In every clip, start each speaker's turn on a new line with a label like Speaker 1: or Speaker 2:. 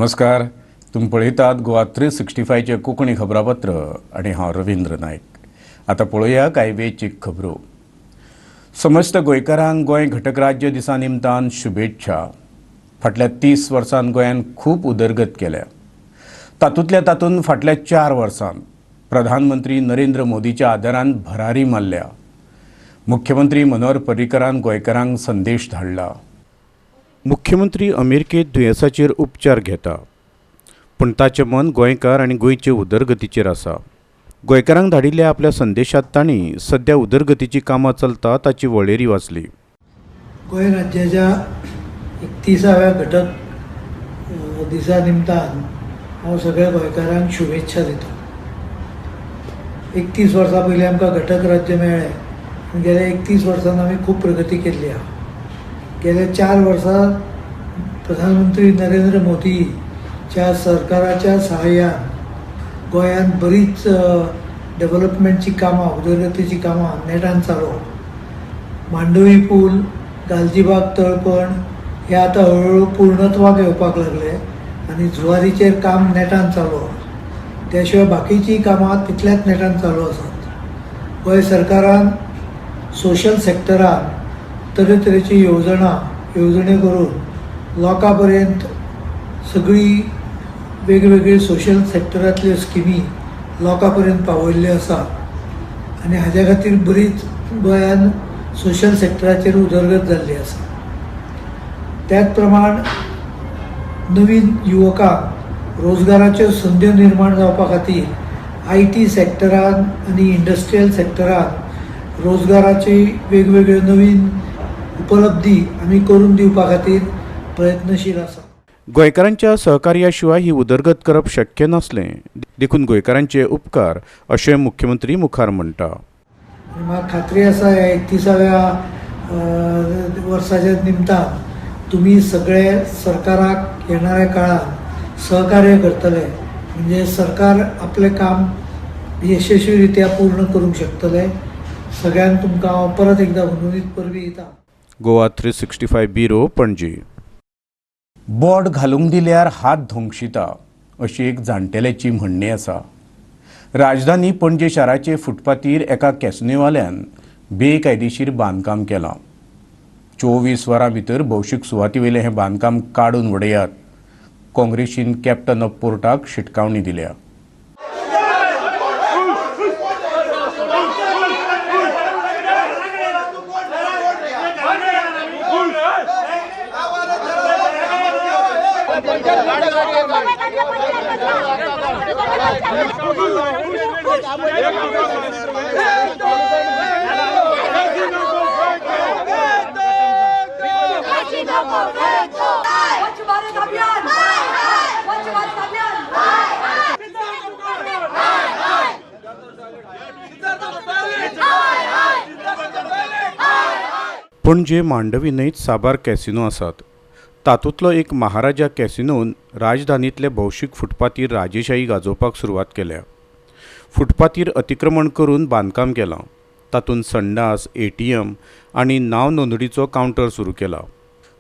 Speaker 1: नमस्कार, तुमी पळयतात गोवा 365चें कोंकणी खबरापत्र आनी हांव रविंद्र नायक. आतां पळोवया कांय वेंचीक खबरो. समस्त गोंयकारांक गोंय घटक राज्य दिसा निमतान शुभेच्छा. फाटल्या 30 वर्सांत गोंयान खूब उदरगत केल्या. तातूंतल्या तातूंत फाटल्या 4 वर्सांत प्रधानमंत्री नरेंद्र मोदीच्या आदारान भरारी मारल्या. मुख्यमंत्री मनोहर पर्रीकरान गोंयकारांक संदेश धाडला. मुख्यमंत्री अमेरिकेत दुयेंसाचेर उपचार घेता, पूण ताचें मन गोंयकार आनी गोंयचे उदरगतीचेर आसा. गोंयकारांक धाडिल्ल्या आपल्या संदेशांत तांणी सद्या उदरगतीचीं कामां चलता ताची वळेरी वाचली.
Speaker 2: गोंय राज्याच्या 31व्या घटक दिसा निमतान हांव सगळ्या गोंयकारांक शुभेच्छा दिता. 31 वर्सां पयलीं आमकां घटक राज्य मेळ्ळें. गेल्या 31 वर्सांत आमी खूब प्रगती केल्ली आहा. गेल्या 4 वर्सां प्रधानमंत्री नरेंद्र मोदीच्या सरकाराच्या सहाय्यान गोंयांत बरीच डेव्हलपमेंटची कामां, उदरगतीची कामां नेटान चालू. मांडवी पूल, गालजीबाग तळपण हे आतां हळूहळू पूर्णत्वाक येवपाक लागले आनी जुवारीचेर काम नेटान चालू आहा. त्या शिवाय बाकीचीं कामां तितल्याच नेटान चालू आसात. गोंय सरकारान सोशल सेक्टरान तरेतरेची येवजण्यो करून लोकां पर्यंत सगळी वेगवेगळी सोशल सेक्टरांतल्यो स्किमी लोकां पर्यंत पावयल्ल्यो आसा आनी हाज्या खातीर बरीच गोंयान सोशल सेक्टराचेर उदरगत जाल्ली आसा. त्याच प्रमाण नवीन युवकांक रोजगाराच्यो संद्यो निर्माण जावपा खातीर I T सेक्टरान आनी इंडस्ट्रियल सेक्टरान रोजगाराची वेगवेगळ्यो नवीन उपलब्धी आमी करून दिवपा खातीर प्रयत्नशील आसा.
Speaker 1: गोंयकारांच्या सहकार्या शिवाय ही उदरगत करप शक्य नासलें, देखून गोंयकारांचे उपकार अशें मुख्यमंत्री मुखार म्हणटा.
Speaker 2: आनी म्हाका खात्री आसा ह्या 31व्या वर्साच्या निमतान तुमी सगळे सरकाराक येणाऱ्या काळान सहकार्य करतले, म्हणजे सरकार आपलें काम यशस्वी रित्या पूर्ण करूंक शकतले. सगळ्यांक तुमकां हांव परत एकदां हुनहुनीत परबीं दिता.
Speaker 1: गोवा 365 ब्युरो, पणजी. बोट घालूंक दिल्यार हात धोंगशिता अशी एक जाणटेल्याची म्हणणी आसा. राजधानी पणजे शाराचे फुटपाथीर एका कॅसिनोवाल्यान बेकायदेशीर बांदकाम केलां. 24 वरां भितर भौशीक सुवाती वयलें हें बांदकाम काडून उडयात, काँग्रेसीन कॅप्टन ऑफ पोर्टाक शिटकावणी दिल्या. पणजे मांडवी न्हंयत साबार कॅसिनो आसात. तातूंतलो एक महाराजा कॅसिनोन राजधानींतले भौशीक फुटपाथीर राजेशाही गाजोवपाक सुरवात केल्या. फुटपाथीर अतिक्रमण करून बांदकाम केलां. तातूंत संडास, ATM आनी नांव नोंदणीचो कावंटर सुरू केला.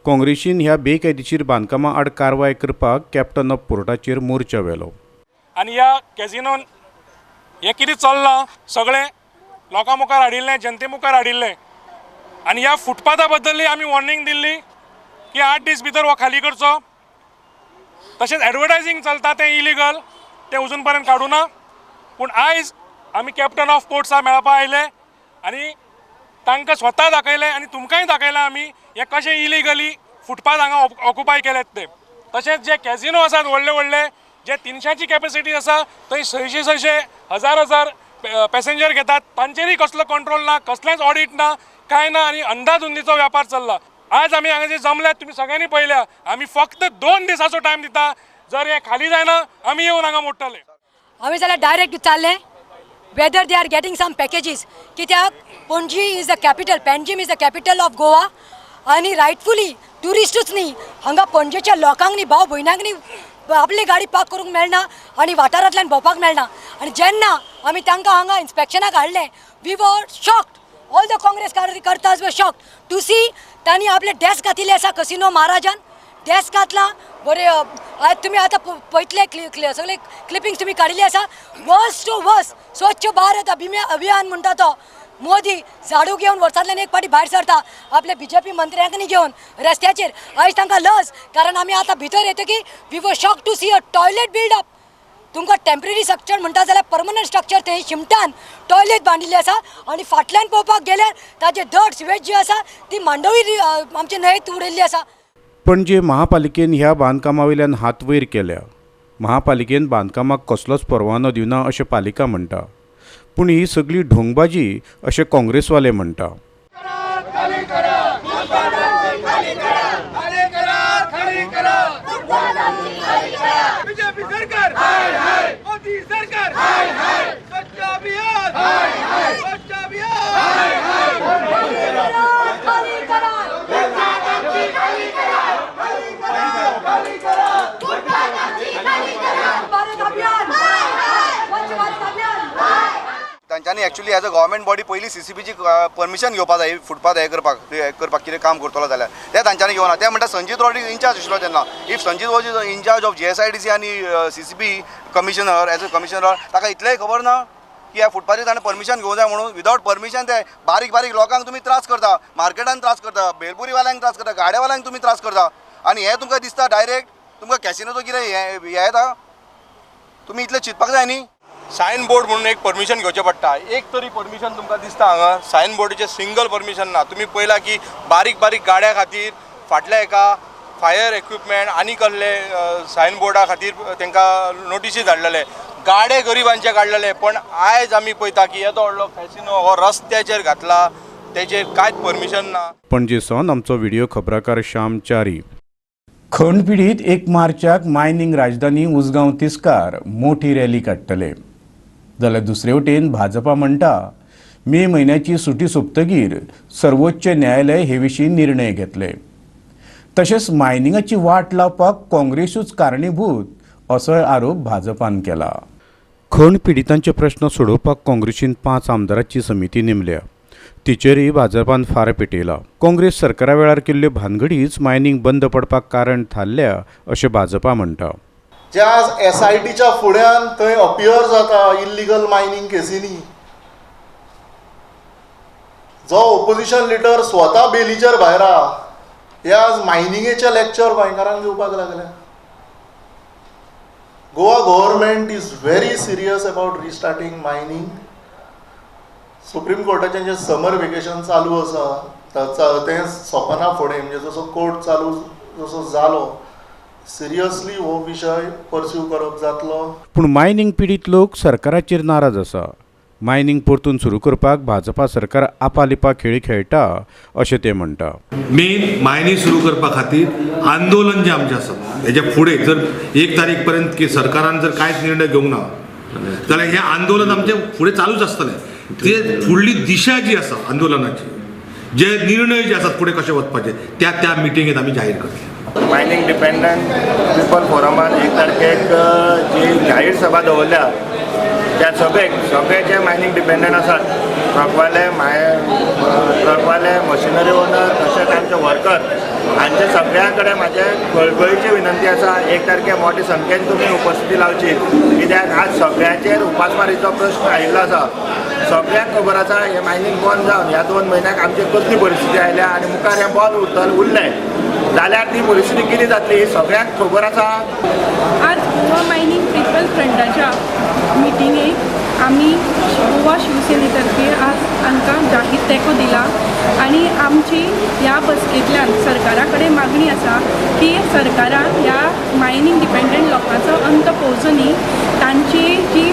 Speaker 1: काँग्रेसीन ह्या बेकायदेशीर बांदकामा आड कारवाय करपाक कॅप्टन ऑफ पोर्टाचेर मोर्चा व्हेलो.
Speaker 3: आनी ह्या कॅसिनोन हें कितें चल्लां सगळें लोकां मुखार हाडिल्लें, जनते मुखार हाडिल्लें. आनी ह्या फुटपाथा बद्दलय आमी वॉर्निंग दिल्ली की 8 दीस भितर हो खाली करचो. तशेंच एडवर्टायजींग चलता तें इलिगल, तें अजून पर्यंत काडूं ना. पूण आयज आमी कॅप्टन ऑफ पोर्ट्सा मेळपा आयले आनी तांकां स्वता दाखयलें आनी तुमकांय दाखयलां आमी हे कशें इलिगली फुटपाथ हांगा ऑक्युपाय केल्यात ते. तशेंच जे कॅसिनो आसात व्हडले व्हडले, जे 300ची कॅपेसिटी आसा थंय 600 600 1000 1000 पॅसेंजर घेतात, तांचेरय कसलो कंट्रोल ना, कसलेंच ऑडीट ना, कांय ना आनी अंदाधुंदीचो व्यापार चल्ला. आज आमी हांगा जे जमल्यात तुमी सगळ्यांनी पळयल्या. आमी फक्त 2 दिसाचो टायम दिता, जर हें खाली जायना आमी येवन हांगा मोडटले.
Speaker 4: आमी जाल्यार डायरेक्ट विचारलें whether they are getting some packages, कित्याक Panaji is the capital, Panjim is the capital of Goa आनी रायटफुली ट्युरिस्टूच न्ही, हांगा पणजेच्या लोकांक न्ही, भाव भयणांक न्ही आपली गाडी पार्क करूंक मेळना आनी वाठारांतल्यान भोंवपाक मेळना. आनी जेन्ना आमी तांकां हांगा इन्स्पेक्शनाक हाडलें, we were shocked, all the Congress कार्यकर्ताज were shocked to see तांणी आपले डेस्क घातिल्ले आसा कसिनो महाराजान डेस्क घातला बरें. आयज तुमी आतां पळयतले सगळे क्लिपिंग्स तुमी काडिल्ली आसा. वर्स टू वर्स स्वच्छ भारत अभियान म्हणटा तो मोदी झाडू घेवन वर्सांतल्यान एक फावटी भायर सरता आपले बीजेपी मंत्र्यांनी घेवन रस्त्याचेर. आयज तांकां लज, कारण आमी आतां भितर येतकीर we were shock to see a toilet build up. तुमकां टेम्पररी स्ट्रक्चर म्हणटा जाल्यार परमनंट स्ट्रक्चर थंय शिमटान टॉयलेट बांदिल्ली आसा आनी फाटल्यान पळोवपाक गेल्यार ताजे डर्ट सिवेज जी आसा ती मांडवी आमचे न्हंयेत उडयल्ली आसा.
Speaker 1: पणजे महापालिकेन ह्या बांदकामा वयल्यान हात वयर केल्या. महापालिकेन बांदकामाक कसलोच परवानो दिवना अशें पालिका म्हणटा, पूण ही सगळी ढोंगबाजी अशें काँग्रेसवाले म्हणटा.
Speaker 5: तांच्यांनी actually as a government body पयलीं सीसीबीची परमिशन घेवपा जाय फुटपाथ हें करपाक कितें काम करतलो जाल्यार तें तांच्यांनी घेवना. ते म्हणटा संजीत रॉड्रिग्ज इन्चार्ज आशिल्लो तेन्ना. If Sanjit was in charge of GSIDC आनी CCB commissioner as a commissioner ताका इतलेंय खबर ना की ह्या फुटपाथीर ताणें परमिशन घेवंक जाय म्हणून. विदावट परमिशन ते बारीक बारीक लोकांक तुमी त्रास करता, मार्केटान त्रास करता, भेलपुरीवाल्यांक त्रास करता, गाड्यावाल्यांक तुमी त्रास करता. आनी हें तुमकां दिसता डायरेक्ट तुमकां कॅसिनोचो कितें हें येता, तुमी इतलें चिंतपाक जाय न्ही.
Speaker 6: सायन बोर्ड म्हणून एक परमिशन घेवचें पडटा. एक तरी परमिशन तुमकां दिसता हांगा सायन बोर्डीचें सिंगल परमिशन ना. तुमी पळयलां की बारीक बारीक गाड्यां खातीर फाटल्या एका फायर इक्विपमेंट आनी कसले सायन बोर्डा खातीर तांकां नोटिसी धाडलेले, गाडे गरिबांचे काडलेले. पण आयज आमी पळयता की येदो व्हडलो कॅसिनो हो रस्त्याचेर घातला, तेचेर कांयच परमिशन ना.
Speaker 1: पणजे सावन आमचो व्हिडिओ खबराकार श्याम च्यारी. खण पिडीत 1 मार्चाक मायनिंग राजधानी उसगांव तिस्कार मोठी रॅली काडटले. जाल्यार दुसरे वटेन भाजपा म्हणटा मे म्हयन्याची सुटी सोंपतगीर सर्वोच्च न्यायालय हे विशीं निर्णय घेतले. तशेंच मायनिंगाची वाट लावपाक काँग्रेसूच कारणीभूत असोय आरोप भाजपान केला. खण पिडितांचे प्रश्न सोडोवपाक काँग्रेसीन 5 आमदारांची समिती नेमल्या, तिचेरय भाजपान फार पेटयला. काँग्रेस सरकारा वेळार केल्ल्यो भानगडीच मायनिंग बंद पडपाक कारण थारल्या अशें भाजपा म्हणटा.
Speaker 7: जे आज एसआयटीच्या फुड्यान थंय अपियर जाता इल्लिगल मायनिंग केसींनी, जो ओपोजिशन लिडर स्वता बेलीचेर भायर आहा, हे आज मायनिंगेचे लेक्चर गोंयकारांक दिवपाक लागले. Goa government is very serious about restarting mining. Supreme कोर्टाचें जें समर वेकेशन चालू आसा तें सोंपना फुडें, म्हणजे जसो कोर्ट चालू जसो जालो सिरियसली हो विशय परस्यू करप जातलो.
Speaker 1: पूण मायनिंग पिडीत लोक सरकाराचेर नाराज आसा. मायनिंग परतून सुरू करपाक भाजपा सरकार आपालिपा खेळी खेळटा अशें ते म्हणटा.
Speaker 8: मेन मायनिंग सुरू करपा खातीर आंदोलन जें आमचें आसा हेच्या फुडें जर 1 तारीख पर्यंत की सरकारान जर कांयच निर्णय घेवंक ना जाल्यार हें आंदोलन आमचें फुडें चालूच आसतलें. ते फुडली दिशा जी आसा आंदोलनाची, जे निर्णय जे आसात फुडें कशें वचपाचे त्या त्या मिटिंगेत आमी जाहीर करतले.
Speaker 9: मायनिंग डिपेंडंट पिपल फोरमान 1 तारखेक जी जाहीर सभा दवरल्या त्या सगळे जे मायनिंग डिपेंडंट आसात, ट्रकवाले, ट्रकवाले, मशिनरी ओनर तशेंच आमचे वर्कर हांचे सगळ्यां कडेन म्हाजे कळकळीची विनंती आसा 1 तारखे मोठे संख्येन तुमी उपस्थिती लावची. कित्याक आज सगळ्यांचेर उपासमारीचो प्रश्न आयिल्लो आसा. सगळ्यांक खबर आसा हें मायनिंग बंद जावन ह्या 2 म्हयन्याक आमची कसली परिस्थिती आयल्या आनी मुखार हें बंद उरलें जाल्यार ती परिस्थिती कितें जातली ही सगळ्यांक खबर आसा.
Speaker 10: आज गोवा मायनिंग पिपल फ्रंटाच्या मिटिंगेक आमी गोवा शिवसेनेतर्फे आज तांकां जाहीर तेंको दिला आनी आमची ह्या बसकेंतल्यान सरकारा कडेन मागणी आसा की सरकारान ह्या मायनिंग डिपेंडंट लोकांचो अंत पळोवचो न्ही, तांची जी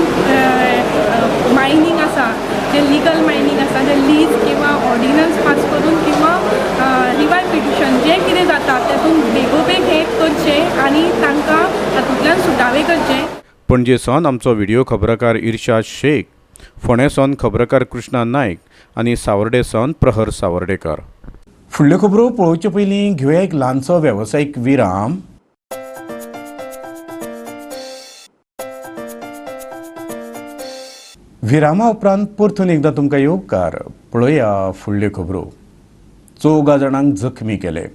Speaker 10: मायनिंग आसा, जे लिगल मायनिंग आसा, जे लीज किंवा ऑर्डिनन्स पास करून किंवा रिवायव पिटिशन जें कितें जाता तेतून बेगोबेग हें करचें आनी तांकां तातूंतल्यान सुटावे करचें.
Speaker 1: पणजे सावन आमचो व्हिडिओ खबराकार इर्शाद शेख, फोंडें सावन खबराकार कृष्णा नायक आनी सावर्डे सावन प्रहर सावर्डेकर. फुडल्यो खबरो पळोवचे पयलीं घेवया एक ल्हानसो वेवसायीक विराम. विरामा उपरांत परतून एकदां तुमकां येवकार. पळोवया फुडल्यो खबरो. 4 जाणांक जखमी केले.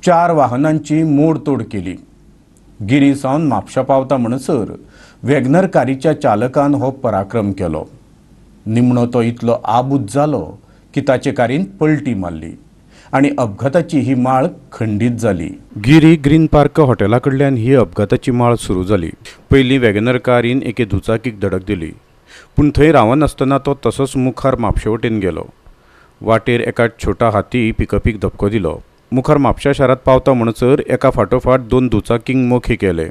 Speaker 1: चार वाहनांची मोडतोड केली. गिरी सावन म्हापशा पावता म्हणसर वॅगनर कारीच्या चालकान हो पराक्रम केलो. निमणो तो इतलो आबूज जालो की ताचे कारीन पलटी मारली आनी अपघाताची ही माळ खंडीत जाली. गिरी ग्रीन पार्क हॉटेला कडल्यान ही अपघाताची माळ सुरू जाली. पयलीं वॅगनर कारीन एके दुचाकीक धडक दिली, पूण थंय रावनासतना तो तसोच मुखार म्हापशे वटेन गेलो. वाटेर एका छोटा हाती पिकअपीक धपको दिलो. मुखार म्हापशा शारांत पावता म्हणसर एका फाटोफाट दोन दुचाकींक मोखे केले.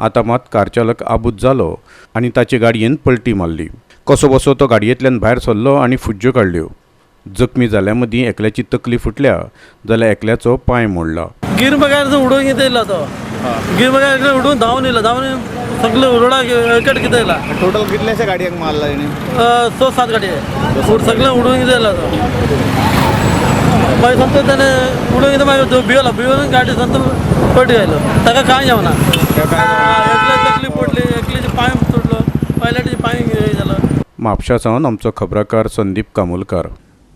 Speaker 1: आतां मात कार चालक आबूज जालो आनी ताचे गाडयेन पलटी मारली. कसो बसो तो गाडयेंतल्यान भायर सरलो आनी फुज्ज्यो काडल्यो. जखमी जाल्या मदीं एकल्याची तकली फुटल्या जाल्यार एकल्याचो पांय मोडला.
Speaker 11: गिर बघायला उडून कितें येयला तो गिर बघायला उडून धांवून येयला, धांवून सगळे रोडा एकट कितें येयला.
Speaker 12: टोटल कितल्याशा गाडयांक मारला तेणी?
Speaker 11: 6-7 गाडी सगळे उडून कितें येयला तो. मागीर संतो तेणें उडून कितें मागीर भिवला, भिवन गाडी संतो पलटी आयलो. ताका कांय जावना, एकले तकली पडली, एकल्याचे पांय तुटलो, पायलटीचे पांय हे जालो.
Speaker 1: म्हापशा सावन आमचो खबराकार संदीप कामोलकार.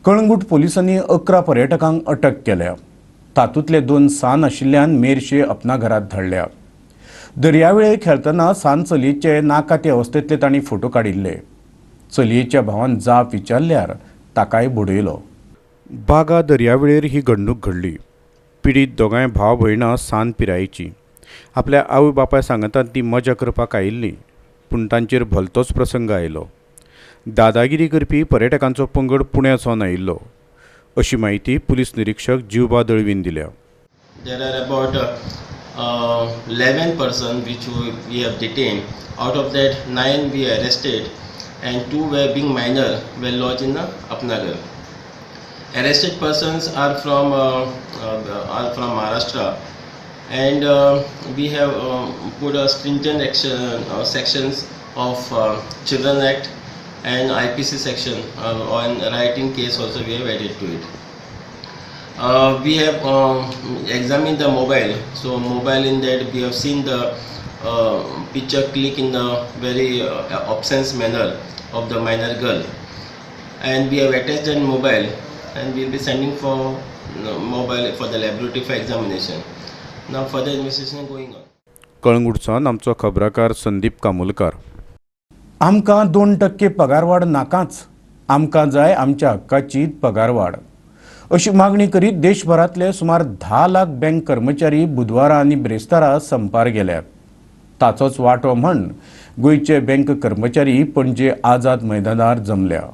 Speaker 1: कळंगूट पोलिसांनी 11 पर्यटकांक अटक केल्या. तातूंतले 2 सान आशिल्ल्यान मेरशे अपना घरात धाडल्या. दर्यावेळेर खेळटना सान चलयेचे नाका ते अवस्थेंतले तांणी फोटो काडिल्ले. चलयेच्या भावान जाप विचारल्यार ताकाय बुडयलो. बागा दर्यावेळेर ही घडणूक घडली. पिडीत दोगांय भाव भयणां सान पिरायेची. आपल्या आवय बापाय सांगातान ती मजा करपाक आयिल्ली, पूण तांचेर भलतोच प्रसंग आयलो. दादागिरी करपी पर्यटकांचो पंगड पुण्या सावन आयिल्लो अशी म्हायती पुलीस निरीक्षक जीवबा दळवीन दिल्या.
Speaker 13: There are about 11 persons which we have detained. Out of that, 9 we arrested and 2 were being minor were lodged in the Apnagar. Arrested persons are from Maharashtra, and we have put a stringent action sections of Children Act and IPC section on rioting case also we have added to it. We have examined the mobile. So mobile, in that we have seen the picture click in the very obscene manner of the minor girl, and we have attached that mobile and we will be sending for mobile for the laboratory for examination. Now further investigation going on.
Speaker 1: कळंगूटसान आमचो खबराकार संदीप कामोलकार. आमकां 2% पगारवाड नाकाच, आमकां जाय आमच्या हक्काची पगारवाड अशी मागणी करीत देशभरांतले सुमार 10 लाख बँक कर्मचारी बुधवारा आनी ब्रेस्तारा संपार गेल्यात. ताचोच वांटो म्हण गोंयचे बँक कर्मचारी पणजे आझाद मैदानार जमल्या.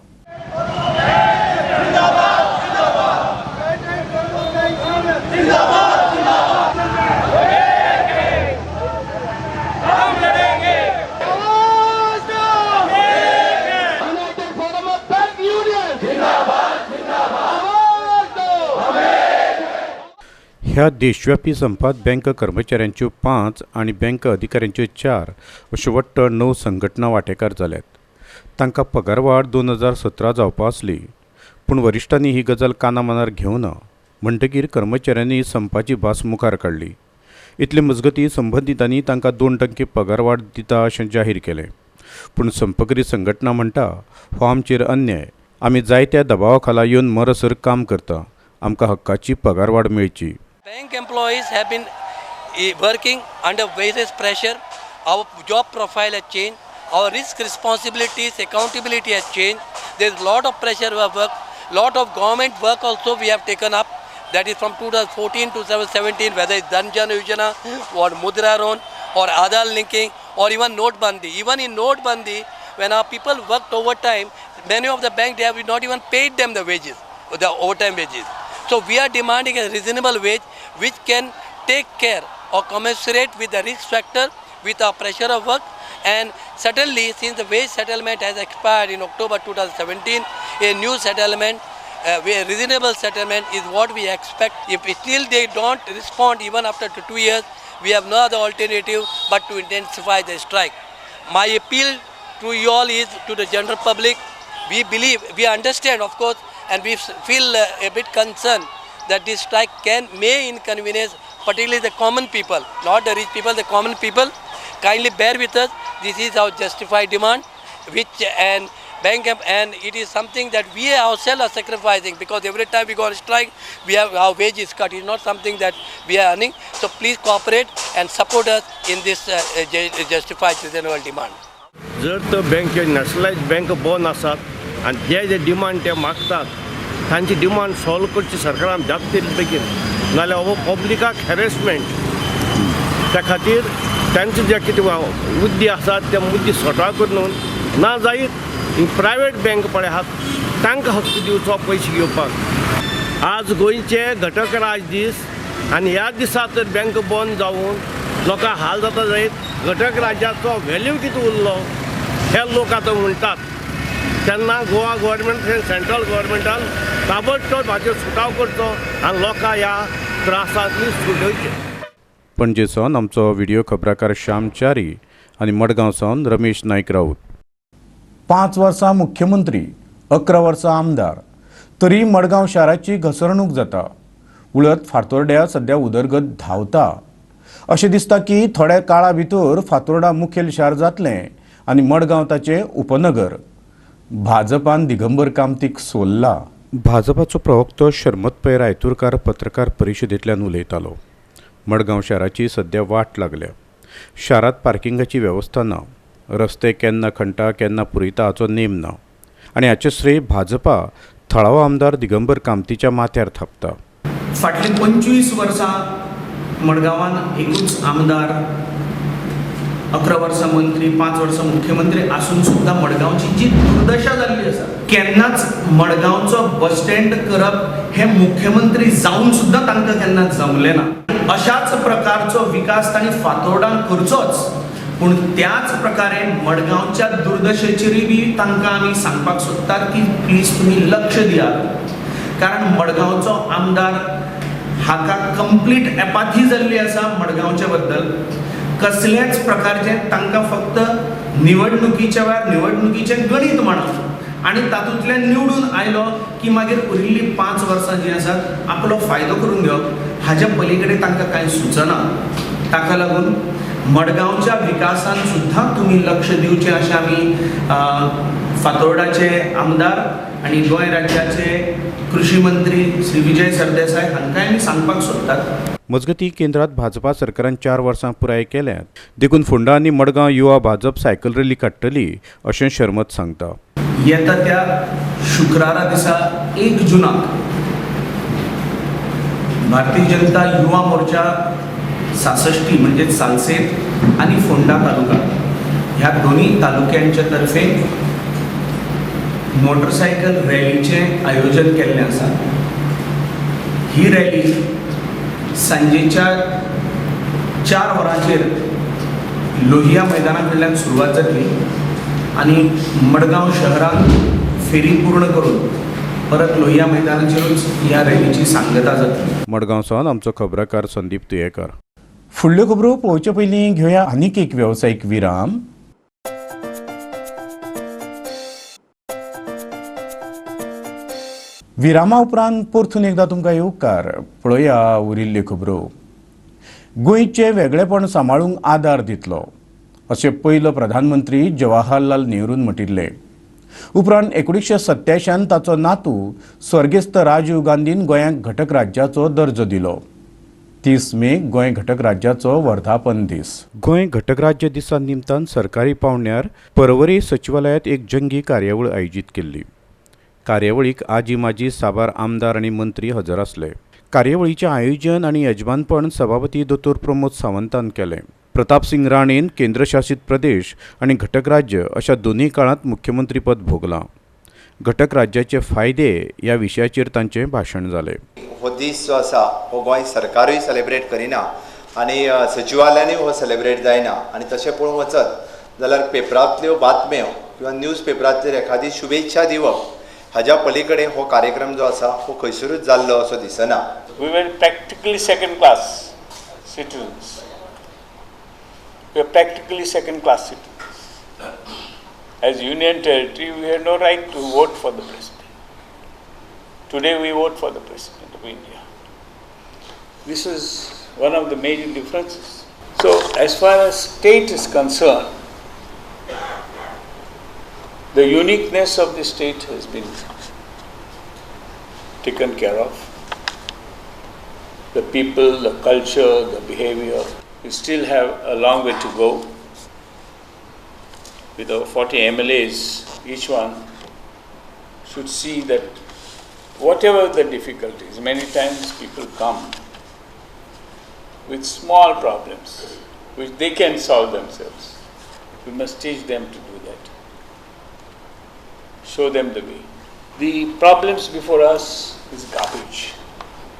Speaker 1: ह्या देशव्यापी संपात बँक कर्मचाऱ्यांच्यो 5 आनी बँक अधिकाऱ्यांच्यो 4 अश्यो वट्ट 9 संघटना वांटेकार जाल्यात. तांकां पगारवाड 2017 जावपा आसली, पूण वरिश्ठांनी ही गजाल कानामनार घेवना म्हणटकीर कर्मचाऱ्यांनी संपाची भास मुखार काडली. इतले मजगतीं संबंदितांनी तांकां 2% पगारवाड दिता अशें जाहीर केलें, पूण संपकरी संघटना म्हणटा हो आमचेर अन्याय, आमी जायत्या दबावा खाला येवन मरसर काम करता, आमकां हक्काची पगारवाड मेळची.
Speaker 14: Bank employees have been working under various pressure. Our job profile has changed. Our risk responsibilities, accountability has changed. There is a lot of pressure of work, lot of government work also we have taken up. That is from 2014 to 2017, whether it's Jan Dhan Yojana or Mudra Loan or Aadhaar linking or even Notebandi. Even in Notebandi, when our people worked overtime, many of the banks, they have not even paid them the wages, the overtime wages. So we are demanding a reasonable wage which can take care or commensurate with the risk factor, with our pressure of work. And certainly, since the wage settlement has expired in October 2017, a new settlement, a reasonable settlement is what we expect. If still they don't respond even after 2 years, we have no other alternative but to intensify the strike. My appeal to you all is to the general public. We believe, we understand of course, and we feel a bit concerned that this strike may inconvenience particularly the common people, not the rich people, the common people. Kindly bear with us. This is our justified demand, and Bank, and it is something that we ourselves are sacrificing, because every time we go on strike, we have our wages cut. It is not something that we are earning. So please cooperate and support us in this justified reasonable demand.
Speaker 15: जर तो bank nationalised bank बंद आसात आनी जे जे demand ते मागतात तांची demand solve करची सरकारान जाता तितले बेगीन, नाजाल्यार हो पब्लिकाक हॅरेसमेंट. त्या खातीर तांचे जे कितें मुद्दे आसात ते मुद्दे सॉर्ट आवट करून ना जायत प्रायवेट बँक पळय आहात तांकां हक्क दिवचो पयशे घेवपाक. आज गोंयचे घटक राज दीस आनी ह्या दिसा तर बँक बंद जावन लोकांक हाल जाता जायत घटक राज्याचो व्हॅल्यू कितें उरलो हे लोक आतां म्हणटात. तेन्ना गोवा गव्हर्मेंट सेंट्रल गव्हर्मेंटान ताबडतोब हाचेर सुटाव करचो आनी लोकांक ह्या त्रासांतली सुटोवचे.
Speaker 1: पणजे सावन आमचो व्हिडिओ खबराकार श्याम च्यारी आनी मडगांव सावन रमेश नायक राऊत. 5 वर्सां मुख्यमंत्री, 11 वर्सां आमदार, तरी मडगांव शाराची घसरणूक जाता. उलट फातोर्ड्या सध्या उदरगत धांवता. अशें दिसता की थोड्या काळा भितर फातोर्डा मुखेल शार जातलें आनी मडगांव ताचें उपनगर. भाजपान दिगंबर कामतीक सोल्ला. भाजपाचो प्रवक्तो शर्मत पै रायतुरकार पत्रकार परिशदेंतल्यान उलयतालो. मडगांव शाराची सध्या वाट लागल्या. शारांत पार्किंगाची वेवस्था ना, रस्ते केन्ना खणटा केन्ना पुरयता हाचो नेम ना आनी हाचें श्रेय भाजपा थळावो आमदार दिगंबर कामतीच्या माथ्यार थापता.
Speaker 16: फाटलीं 25 वर्सां मडगांवान एकूच आमदार, 11 वर्सां मंत्री, 5 वर्सां मुख्यमंत्री आसून सुद्दां मडगांवची जी दुर्दशा जाल्ली आसा, केन्नाच मडगांवचो बस स्टँड करप हें मुख्यमंत्री जावन सुद्दां तांकां केन्ना जमलें ना. अशाच प्रकारचो विकास तांणी फातोर्डान करचोच, पूण त्याच प्रकारे मडगांवच्या दुर्दशेचेरूय बी तांकां आमी सांगपाक सोदतात की प्लीज तुमी लक्ष दियात, कारण मडगांवचो आमदार हाका कंप्लीट एपाथी जाल्ली आसा मडगांवच्या बद्दल. कसल्याच प्रकारचे तांकां फक्त निवडणुकीच्या वेळार निवडणुकीचें गणीत मांडप आनी तातूंतल्यान निवडून आयलो की मागीर उरिल्लीं 5 वर्सां जीं आसात आपलो फायदो करून घेवप, हाज्या पलीकडे तांकां कांय सुचना. ताका लागून मडगांवच्या विकासान सुद्दां तुमी लक्ष दिवचें अशें आमी फातोर्डाचे आमदार आनी गोंय राज्याचे कृषी मंत्री श्री विजय सरदेसाय हांकांय आमी सांगपाक सोदतात.
Speaker 1: मजगतीं केंद्रात भाजपा सरकारान 4 वर्सां पुराय केल्यात, देखून फोंडा आनी मडगांव युवा भाजप सायकल रॅली काडटली अशें शर्मत सांगता.
Speaker 16: येता त्या शुक्रारा दिसा 1 जुनाक भारतीय जनता युवा मोर्चा सासष्टी म्हणजे सालसेत आनी फोंडा तालुका ह्या दोन्ही तालुक्यांच्या तर्फे मोटरसायकल रॅलीचें आयोजन केल्लें आसा. ही रॅली सांजेच्या 4 वरांचेर लोहिया मैदाना कडल्यान सुरवात जातली आनी मडगांव शहरांत फेरी पूर्ण करून परत लोहिया मैदानाचेरूच ह्या रॅलीची सांगता जातली.
Speaker 1: मडगांव सावन आमचो खबराकार संदीप तुयेकर. फुडल्यो खबरो पळोवचे पयलीं घेवया आनीक एक वेवसायीक विराम. विरामा उपरांत परतून एकदां तुमकां येवकार. पळोवया उरिल्ल्यो खबरो. गोंयचें वेगळेपण सांबाळूंक आदार दितलो अशें पयलो प्रधानमंत्री जवाहरलाल नेहरून म्हटिल्लें. उपरांत 1987 ताचो नातू स्वर्गेस्त राजीव गांधीन गोंयांक घटक राज्याचो दर्जो दिलो. 30 मे गोंय घटक राज्याचो वर्धापन दीस. गोंय घटक राज्य दिसा निमतान सरकारी पावंड्यार परवरी सचिवालयांत एक जंगी कार्यावळ आयोजीत केल्ली. कार्यावळीक आजी माजी साबार आमदार आनी मंत्री हजर आसले. कार्यावळीचें आयोजन आनी यजमानपण सभापती दोतोर प्रमोद सावंतान केलें. प्रतापसिंग राणेन केंद्रशासीत प्रदेश आनी घटक राज्य अशा दोनूय काळांत मुख्यमंत्रीपद भोगलां. घटक राज्याचे फायदे ह्या विशयाचेर तांचें भाशण जालें.
Speaker 17: हो दीस जो आसा हो गोंय सरकारूय सेलेब्रेट करिना आनी सचिवालयानूय हो सेलेब्रेट जायना आनी तशें पळोवंक वचत जाल्यार पेपरांतल्यो बातम्यो किंवा न्यूज पेपरांतचेर एखादी शुभेच्छा दिवप हाज्या पलीकडे हो कार्यक्रम जो आसा हो खंयसरूच जाल्लो असो दिसना.
Speaker 18: We were practically second class citizens. We are practically second class citizens. As union territory, we had no right to vote for the president. Today we vote for the president of India. This is one of the major differences. So as far as state is concerned, The uniqueness of the state has been taken care of. The people, the culture, the behavior. We still have a long way to go. With our 40 MLAs, each one should see that whatever the difficulties, many times people come with small problems which they can solve themselves. We must teach them to do that. Show them the way. The problems before us is garbage,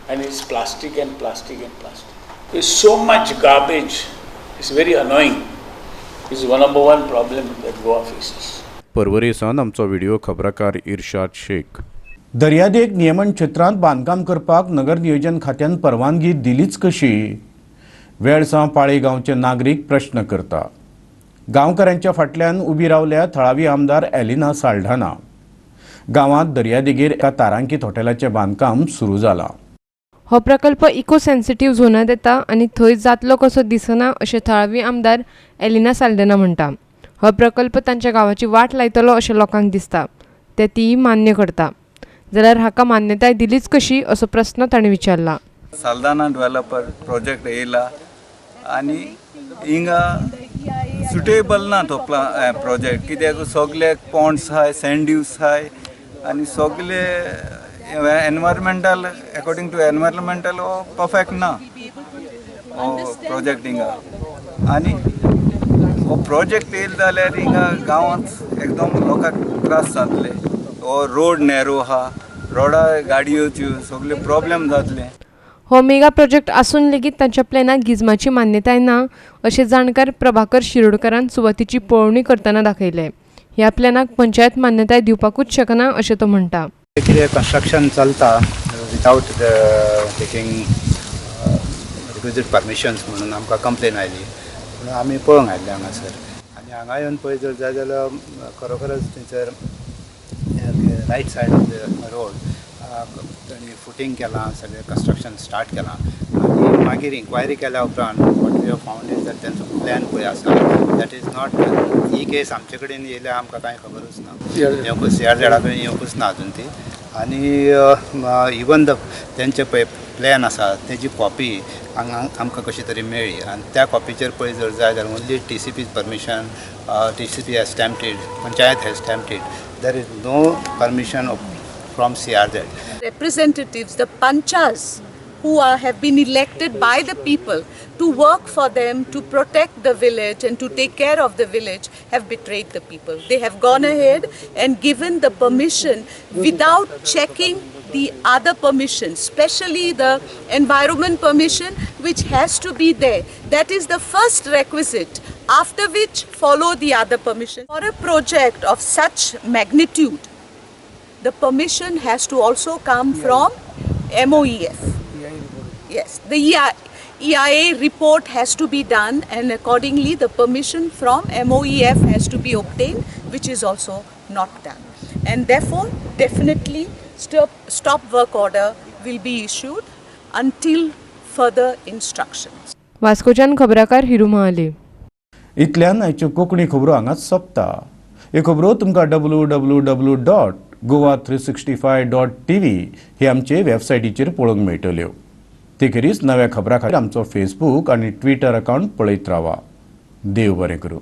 Speaker 18: and it's plastic and plastic and plastic. There's so much garbage, it's very annoying. It's one number one problem that Goa faces.
Speaker 1: Porvorim सावन आमचो video खबराकार इर्शाद शेख. दर्यादेग नियमन क्षेत्रांत बांदकाम करपाक नगर नियोजन खात्यान परवानगी दिलीच कशी? वेळसांव पाळी गांवचे नागरीक प्रश्न करता. गांवकारांच्या फाटल्यान उबी रावल्या थळावी आमदार एलिना साल्ढाना. गांवांत दर्यादेगेर एका तारांकीत हॉटेलाचें बांदकाम सुरू जालां.
Speaker 19: हो प्रकल्प इको सेन्सिटीव झोनांत येता आनी थंय जातलो कसो दिसना अशें थळावी आमदार एलिना साल्ढाना म्हणटा. हो प्रकल्प तांच्या गांवाची वाट लायतलो अशें लोकांक दिसता, ते तीय मान्य करता. जाल्यार हाका मान्यताय दिलीच कशी असो प्रस्न ताणें विचारला.
Speaker 20: साल्दाना डेव्हलपर प्रोजेक्ट येयला आनी हिंगा सुटेबल ना तो प्रोजेक्ट, कित्याक सगळे पॉन्ड्स आहाय, सँड ड्यूस आहाय आनी सगळे एनवायरमेंटल, अकॉर्डिंग टू एनवायरमेंटल हो परफेक्ट ना हो प्रोजेक्ट हिंगा. आनी हो प्रोजेक्ट येयलो जाल्यार हिंगा गांवांत एकदम लोकांक त्रास जातले. हो रोड नॅरो आहा, रोडा गाडयोच्यो सगळे प्रॉब्लेम जातले.
Speaker 19: हो मेगा प्रोजेक्ट आसून लेगीत तांच्या प्लॅनाक गिजमाची मान्यताय ना अशें जाणकार प्रभाकर शिरोडकारान सुवातीची पळोवणी करतना दाखयलें. ह्या प्लॅनाक पंचायत मान्यताय दिवपाकूच शकना अशें तो म्हणटा.
Speaker 21: कितें कन्स्ट्रक्शन चलता विदावट टेकींग रिक्विजीट परमिशन्स म्हणून आमकां कंप्लेन आयली, म्हणून आमी पळोवंक आयिल्ले हांगासर. आनी हांगा येवन पळयत जर जाय जाल्यार खरोखरच थंयसर right side of the road तांणी फुटींग केलां, सगळें कन्स्ट्रक्शन स्टार्ट केलां. आनी मागीर इन्क्वायरी केल्या उपरांत what we have found is that तेंचो प्लॅन पळय आसा that is not, he case आमचे कडेन येयल्या आमकां कांय खबरूच ना, येवंकूच सी आर झेडा कडेन येवंकूच ना अजून ती. आनी इवन the तेंचे पळय प्लॅन आसा तेजी कॉपी हांगा आमकां कशी तरी मेळ्ळी आनी त्या कॉपीचेर पळय जर जाय जाल्यार only TCP permission, TCP has stamped it, panchayat has stamped it, there is no permission from CRZ.
Speaker 22: Representatives, the panchas who have been elected by the people to work for them, to protect the village and to take care of the village, have betrayed the people. They have gone ahead and given the permission without checking the other permissions, especially the environment permission, which has to be there. That is the first requisite, after which follow the other permission. For a project of such magnitude, the permission has to also come from MOEF. Yes, the EIA report has to be done, and accordingly the permission from MOEF has to be obtained, which is also not done. And therefore, definitely stop work order will be issued until further instructions.
Speaker 19: वास्कोच्यान खबराकार Hiru Mahale.
Speaker 1: इतल्यान आयच्यो कोंकणी खबरो हांगाच सोंपता. ह्यो खबरो तुमकां www.goa365.tv हे आमचे वेबसायटीचेर पळोवंक मेळटल्यो. ते खेरीज नव्या खबरां खातीर आमचो फेसबूक आनी ट्विटर अकावंट पळयत रावा. देव बरें करूं.